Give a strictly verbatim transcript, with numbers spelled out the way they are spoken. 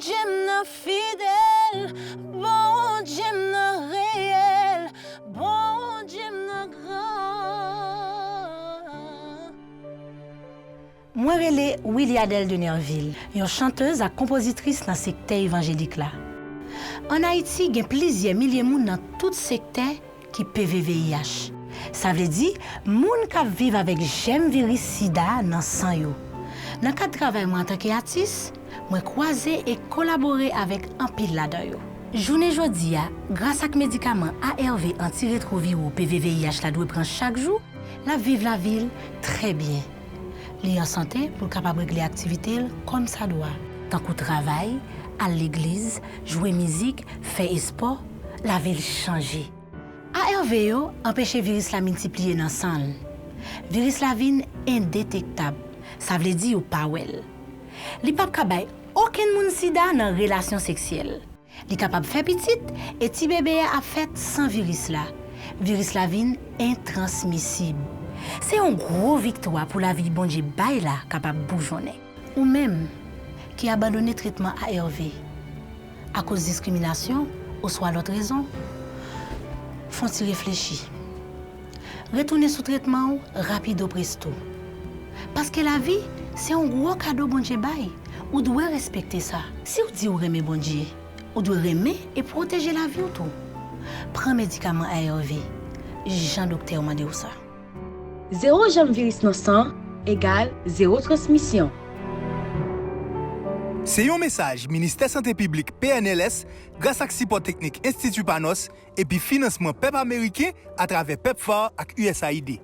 Bondye m nan fidèl, Bondye m nan reyèl, Bondye m nan gran. Mwen rele Williadelle de Nerville, yon chantèz ak konpozitris nan sektè evanjelik la. Ann Ayiti, gen plizyè milye moun nan tout sektè ki P V V I H. Sa vle di, moun k ap viv avèk jèm viris sida nan san yo. Nan kad travay mwen antanke atis, mwen kwaze e kolabore avèk anpil ladan yo. Jounen jodi a, gras ak medikaman A R V antiretwoviro P V V I H la dwe pran chak jou, l ap viv lavi l trè byen. Li an sante pou l kapab regle aktivite l kòmsadwa, tankou travay, al legliz, jwe mizik, fè espò, lavi l chanje. A R V yo anpeche viris la miltipliye nan san l. Viris la vin endetektab, sa vle di yo pa wè l. Li p ap ka bay okenn moun sida nan relasyon seksyèl. Li kapab fè pitit e ti bebe a ap fèt san viris la. Viris la vin entransmisib. Se yon gwo viktwa pou lavi Bondye bay la kapab boujonnen. Ou menm ki abandone tretman A R V akoz diskriminasyon oswa lòt rezon, fè yon ti reflechi. Retounen sou tretman w rapido presto. Paske lavi, se yon gwo kado Bondye bay. Ou dwe respekte sa. Si w di w renmen Bondye, ou dwe renmen e pwoteje lavi w tou. Pran medikaman A R V, jan doktè w mande w sa. Zewo jèm viris nan san egal zewo transmisyon. Se yon mesaj Ministè Sante Piblik, P N L S, gras ak sipò teknik Enstiti Panos epi finansman pèp ameriken atravè PEPFAR ak U S A I D.